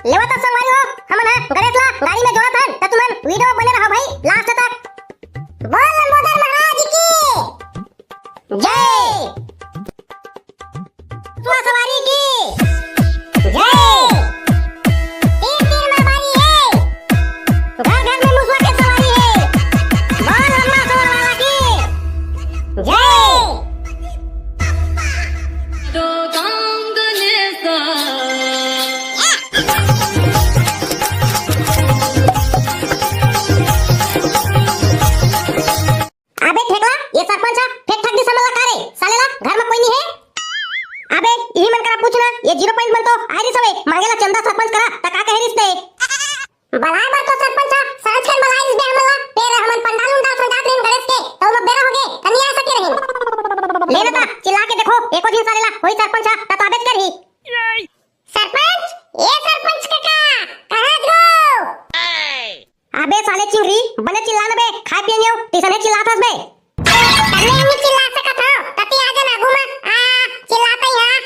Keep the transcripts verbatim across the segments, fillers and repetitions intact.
लेवा त संगवारी हो, हमन ह गणेश ला गाड़ी में जोड़त हन, त तुमन video बने रहो भाई last तक। बोल लंबोदर महाराज की जय। मुसवा सवारी की जय। तीर तीर में बारी है, घर घर में मुसवा के सवारी है। बोल लंबा सवार वाला की जय। तो गाँव गणेश। अबे ठेकला, ये सरपंच ह, फेंक ठक दिस हमन ला का रे? साले ला घर में कोई नहीं है। अबे इही मन करा पूछ ना, ये zero point मन तो आय रिस हवे, मांगे ला चंदा सरपंच करा, त का कहे रिस ते? बलाय बर तो सरपंच ह, सांझ कन बलाय रिस बे हमन ला, फेर हमन पंडाल उंडाल सजात रहिन गणेश के, त ओमा बेरा होगे, त नइ आ सके रहिन। ले ना त, चिल्ला के देखो, एको झिन साले ला, होई सरपंच ह, त तो आबेच करही। सरपंच, ए सरपंच कका, कहाँ गो? अबे साले चिंगरी, बने चिल्ला न बे, खाय पिये नइ अउ, तइसने चिल्लात हस बे। तने हम चिल्ला सकत हव, त तैं आ जा ना आगू म, आ, चिल्लात ही हाँ।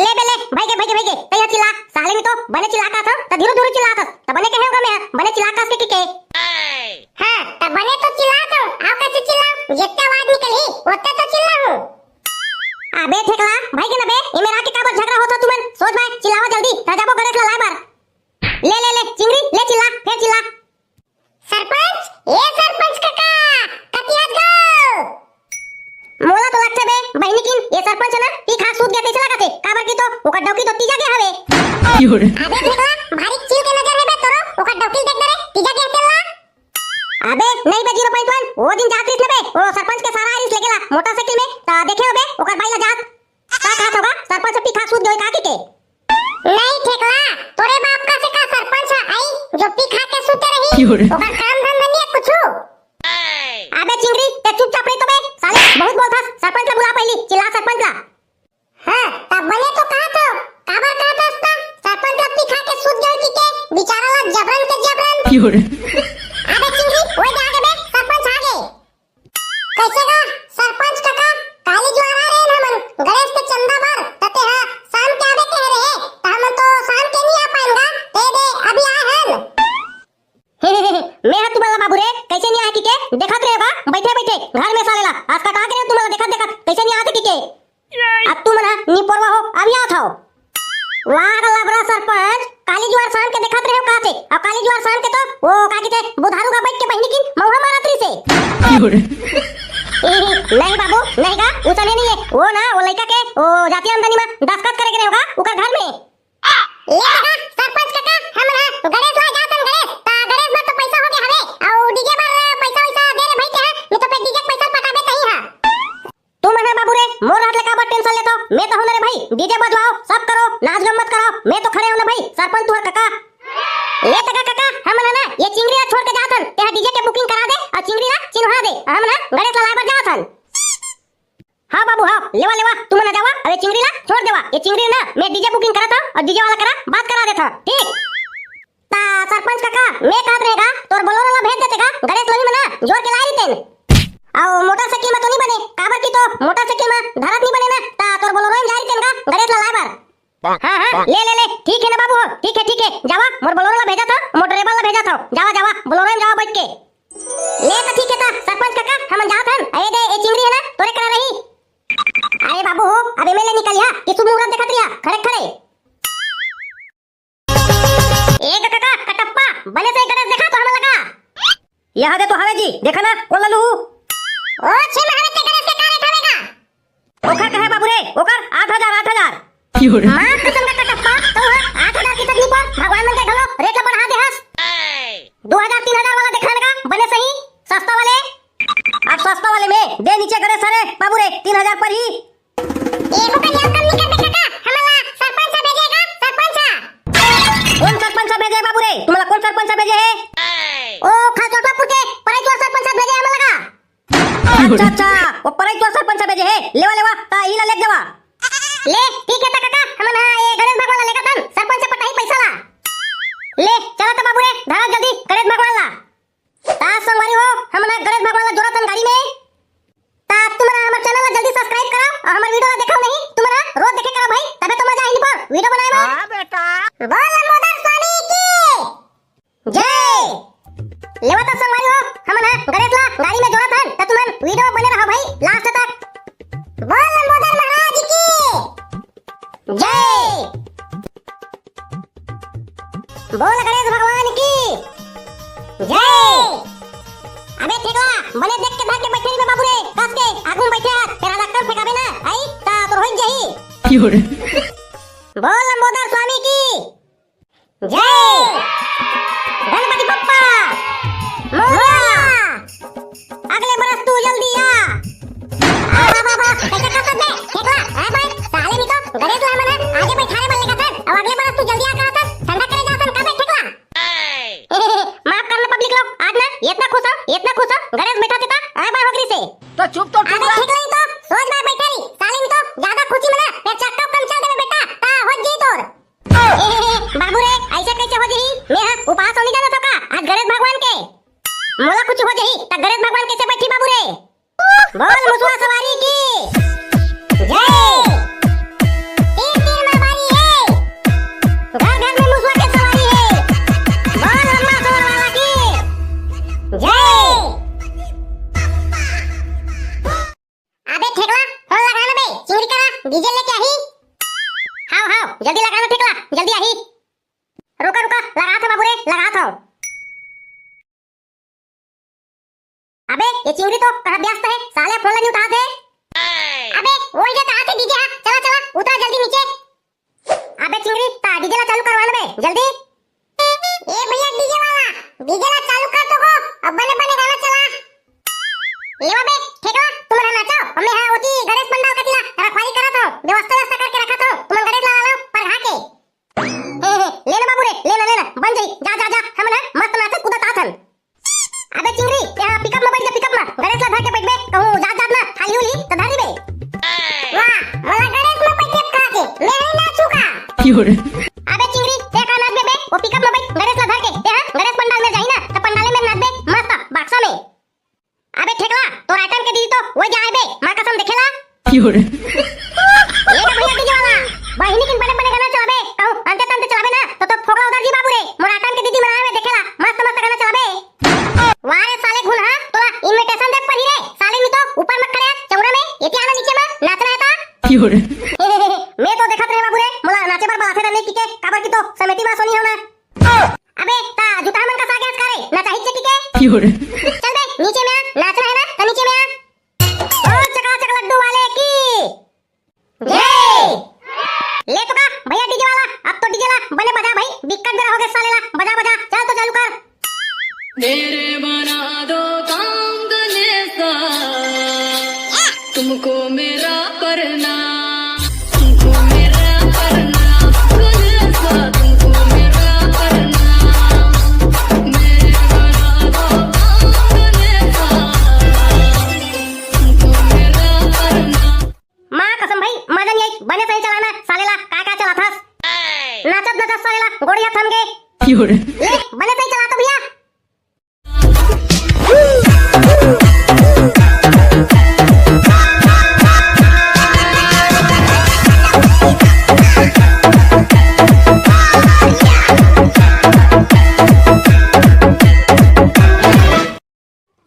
ले बे ले, भइगे, भइगे, भइगे, तैं हा चिल्ला, साले में तो बने चिल्ला कहत हव, त धीरू धीरू चिल्लात हस, त बने कहे हों गा मैं, बने चिल्ला कहस के कि के। हाँ, त बने तो चिल्लात हव, अउ कइसे चिल्लाहूँ, जेतके आवाज निकलही, ओतके तो चिल्लाहूँ। अबे ठेकला, भइगे न बे, एमे रह के काबर झगरा होत हव तुमन, सोझ भाई, चिल्लावा जल्दी, त जाबो गणेश ला लाय बर। ले, ले, ले, चिंगरी, ले चिल्ला, फेर चिल्ला। सरपंच, ए सरपंच कका, कति हस गो? मोला तो लगथे बे, बहिनी किन, ये सरपंच ह ना, पी खा सूत गे तइसे लगथे, काबर कि तो ओकर डौकी तो तीजा गे हवे। अबे ठेकला, भारी चील के नजर हे बे तोरो, ओकर डौकी देख दे रे, तीजा गे तेला। अबे, नहीं बे zero point one, वो दिन जात रिस न बे, वो सरपंच के सारा आय रिस लेगे ला, मोटरसाइकिल में, त देखे होबे, ओकर बाई ला जात। का कहत होगा, सरपंच पी खा सूत गे का कि के? नहीं ठेकला, तोरे बाप कस का सरपंच ह आही, जो पी खा के सूते रही? ओकर काम धंधा नइ हे कुछु। अबे चिंगरी, तैं चुपचाप रही तो बे, साले बहुत बोलथस, सरपंच ला बुला पहिली, चिल्ला सरपंच ला। हाँ, त बने तो कहत हव, काबर कहत हस त, सरपंच ला पी खा के सूत गे कि के, बेचारा ला जबरन के जबरन। अबे चिंगरी, ओए दे आगे बे, सरपंच आगे। कइसे गा, सरपंच कका, काली जुवार आय रहेन हमन, गणेश के चंदा बर, त तेहा शाम के आबे कहे रहे, त हमन तो शाम के नइ आ पाएन गा, ते दे अभी आए हन। मैं हा तुमन ला बाबू रे, कइसे नइ आए कि के, देखत रहे गा, बइठे बइठे, घर में साले ला, आज कटा के रहे तुमन ला देखत देखत, कइसे नइ आए कि के। अब तुमन हा निपोरवा हो, अभी आवत हव। वाह गा लबरा सरपंच, काली जुवार शाम के देखत रहे हव का ते? अउ काली जुवार शाम के तो वो का कहिथे, बुधारू गा बइठ के बहिनी किन मउहा मारत रिस हे। नहीं बाबू, नहीं गा, उसने नहीं है। वो ना, वो लइका के, वो जाति आमदनी में दस्तखत करे के रहे होगा, ओकर घर में। ले कका, सरपंच कका, हमन हा गणेश ला जाथन गणेश, त गणेश बर तो पइसा होगे हवे, अउ डीजे बर पइसा वइसा दे रे भाई के हा, नहीं तो फेर डीजे के पइसा पटाबे तहीं हा। तुमन हा बाबू रे, मोर रहत ले काबर tension लेथव? मैं तो हूं ना रे भाई, डीजे बजवाओ, सब करो, नाच गम्मत कराओ, मैं तो खड़े हूं ना भाई, सरपंच तुंहर कका। ले तका कका, हमन हा ना, ये चिंगरी ला छोड़ के जाथन, तेहा डीजे के booking करा दे, अउ चिंगरी ला चिन्हवा दे, हमन हा गणेश ला लाय बर जाथन। हाँ बाबू, हाँ, लेवा, लेवा, तुमन हा जावा, अउ ये चिंगरी ला छोड़ देवा, ये चिंगरी ना, मैं डीजे booking करत हंव, अउ डीजे वाला करा बात करा देथंव, ठीक? त सरपंच कका, मैं कहत रहेंव गा, तोर बोलेरो ला भेज देते गा, गणेश ल ओही म ना जोर के लाय रहितेन। अउ मोटरसाइकिल म तो नइ बने, काबर कि तो मोटरसाइकिल म धरत नइ बने ना, त तोर बोलेरो म जाय रहितेन गा, गणेश ला लाय बर। हाँ, हाँ, ले, ले, ले, ठीक हे ना बाबू, हो, ठीक हे, ठीक हे, जावा, मोर बोलेरो ला भेजत हंव, मोर ड्राइवर ला भेजत हंव, जावा, जावा, बोलेरो म जावा बइठ के। ले त ठीक हे त, सरपंच कका, हमन जात हन, अरे दे, ए चिंगरी हे ना, तोरे करा रही। अरे बाबू हो, अब एमे ले निकलिहा, कि शुभ मुहूर्त देखत रहिहा, खड़े खड़े। ए ग कका, कटप्पा, बने से गणेश देखा तो हमन ला। यहा दे तो हवे जी, देखा ना, कोन ला लूहू? ओ, छे महावीर के गणेश के का रेट हवे गा? ओखर कहे बाबू रे, ओकर आठ हजार, आठ हजार। माँ कसम का कटप्पा, तो हा आठ हजार के तकलीफ पर भगवान मन के घलो रेट ला बढ़ा दे हस। दो हजार, तीन हजार वाला देखा ना गा, बने सही, सस्ता वाले। अब सस्ता वाले में दे नीचे गणेश रे, बाबू रे, तीन हजार पर ही। ए, ओकर याद कम नहीं करबे काका, हमन ला सरपंच ह भेजे गा, सरपंच ह। कोन सरपंच ह भेजे हे बाबू रे? तुमन ला कोन सरपंच ह भेजे हे? ओ, खरचोटवापुर के परैतुआ सरपंच ह भेजे हे हमन ला गा। अच्छा, अच्छा, वो परैतुआ सरपंच ह भेजे हे। लेवा, लेवा, त इही ला लेके जावा। ले, ठीक हे त काका, हमन हा ये गणेश भगवान ला लेगथन, सरपंच ह पटाही पैसा ला। ले, चला त बाबू रे, धरा जल्दी गणेश भगवान ला। त संगवारी हो, हमन हा गणेश भगवान ला जोरथन गाड़ी में। त तुमन हा हमर channel ला जल्दी subscribe करो अउ हमर video ला देखव नहीं, तुमन हा रोज देखे करो भाई, तभे तो मजा आही नहीं पर video बनाए में। हाँ बेटा। बोल लेवा त संगवारी हो, हमन ह गणेश ला गाड़ी में जोड़त हन, त तुमन video बने रहो भाई last तक। बोल लंबोदर महाराज की जय। बोल गणेश भगवान की जय। अबे ठेकला, बने देख के धर के बैठे रहिबे बाबू रे, कस के आगू में बैठे हस, तेरा लक्कड़ फेंकाबे ना, आई, ता तोर होई जाही। बोल लंबोदर स्वामी की जय। गणपति बप्पा मोरया। अगले बरस तू जल्दी आ। आ, आ, आ, आ, कैसे कर सकते हैं? ठेकला, हाँ भाई, साले नहीं तो गणेश ला मन आगे बैठाने वाले का सर, अब अगले बरस तू जल्दी आ कहा सर, ठंडा करे जा सर, कबे ठेकला? माफ करना पब्लिक लोग, आज ना इतना खुश हो, इतना खुश हो, गणेश बैठा देता, आए बार होगरी से। तो चुप तो अबे ठेकला। ठेकला ही तो, सोच बार बैठा रही, साले नहीं तो ज्यादा खुशी में ना, फिर चक्का कम चल देना बेटा, ता हो जी तोर। ए, ए, ए, बाबू रे, ऐसे कैसे हो जही? मैं हा उपास होने जाना तो का? आज गणेश भगवान के। मोला कुछ हो जही, त गणेश भगवान कैसे बैठी बाबू रे? बोल मुसवा सवारी की जय। तीन तीन में बारी है। घर घर में मुसवा के सवारी है। बोल लम्बा सवार वाला की जय। अबे ठेकला, फोन लगा ना बे, चिंगरी करा, डीजे लेके आही। हाव, हाव, जल्दी लगा ना ठेकला, जल्दी आही। रुका, रुका, लगा था बाबू रे, लगा था। अबे, ये चिंगरी तो कहाँ व्यस्त है, साले फोन नहीं उठा थे। अबे, वो इधर कहाँ से डीजे है? चला, चला, उतरा जल्दी नीचे। अबे चिंगरी, ता डीजे ला चालू करवा ना बे, जल्दी। ए भैया डीजे वाला, डीजे ला चालू कर तो हो, अब बने बने गाना चला। लेवा बे, ठेकला, तुम रहा नाचो, मैं हाँ ओती गणेश पंडाल का तिला रखवाली करत हो, व्यवस्था व्यवस्था करके रखत हो, तुम गणेश ला ला लो, पर हाँ के। हे, हे, ले ना बाबू रे, ले ना, ले ना, बन जाई, जा, जा, जा, हम ना मस्त नाचत कूदत आथन। अबे चिंगरी, यहाँ पिकअप में बैठ जा, पिकअप में, गणेश ला धर के बैठबे, कहूँ जात जात ना, खाली उली, तो धर बे। वाह, मोला गणेश में बैठ के खा के, मैं नहीं नाचू का। अबे चिंगरी, ते का नाचबे बे, वो पिकअप में बैठ, गणेश ला धर के, ते हाँ, गणेश पंडाल में जाही ना, तो पंडाले में नाचबे, मस्त, बक्सा में। अबे ठेकला, तोर आइटम के दीदी तो वो जाए बे, माँ कसम देखेला। ये का भैया डीजे वाला, बहिनी किन बने बने गाना चलाबे, कहूँ अंते तंते चलाबे ना, तो तो फोकला उधर जी बाबू रे, मोर आइटम के दीदी मन आए बे देखेला, मस्त मस्त गाना चलाबे। वाह रे साले घुन हा, तोला इनविटेशन दे पड़ी रे, साले नहीं तो ऊपर मत खड़े, चौरा में, ये आना नीचे में, नाचना है ता। मैं तो देखत रहे बाबू रे, मोला नाचे बर बलाथे ता नहीं टिके, काबर की तो समिति मा सोनी हो ना। अबे, ता जूता हमन का सागे हस का रे? ना चाहिए टिके? चल बे, नीचे में आ, नाचना है ना, तो नीचे में आ। ओ चकाचक लड्डू वाले की जय। ले तो का, भैया डीजे वाला, अब तो डीजे ला, बने बजा भाई, बिक्कट बेरा हो गया साले ला, बजा बजा, चल तो चालू कर। मेरे बना दो काम गणेशा, तुमको मेरा परनाम, तुमको मेरा परनाम, गणेशा, तुमको मेरा परनाम। मेरे बना दो काम गणेशा, तुमको मेरा परनाम। माँ कसम भाई, मजा नहीं आई, बने सही चलाना, साले ला, का का चलाथस? नाचत नाचत साले ला, गोड़िया थम गे। ले, बने सही चला तो भैया।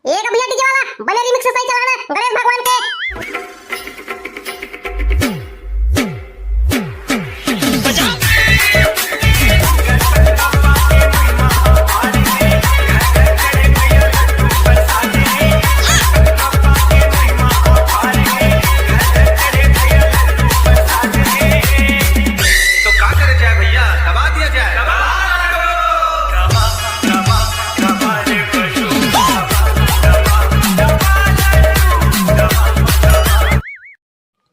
एक भैया डीजे वाला, बने रिमिक्स सही चलाना, गणेश भगवान के। तो का करे जाए भैया, दबा दिया जाए।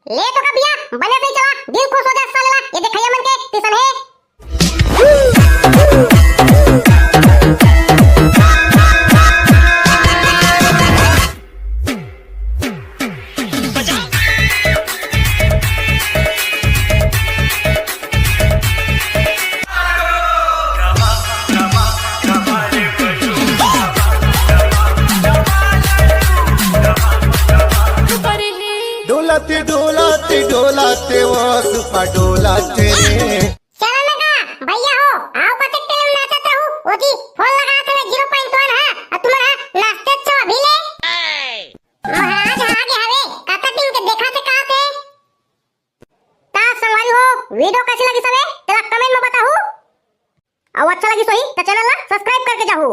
ले तो का भैया, बने सही चला, दिल खुश हो जा साले ला, ये देखैया मन के टीसन है। डोलत डोलत डोलत वो सुपा डोलत रे। चलो ना का भैया हो, आओ पचक टेलम नाचत रहू, ओती फोन लगा थे zero point one, हाँ, अब वीडियो कैसी लगिस हवे, तेला कमेंट में बताहू। अउ अच्छा लगिस होही त चैनल ला सब्सक्राइब करके जाहू।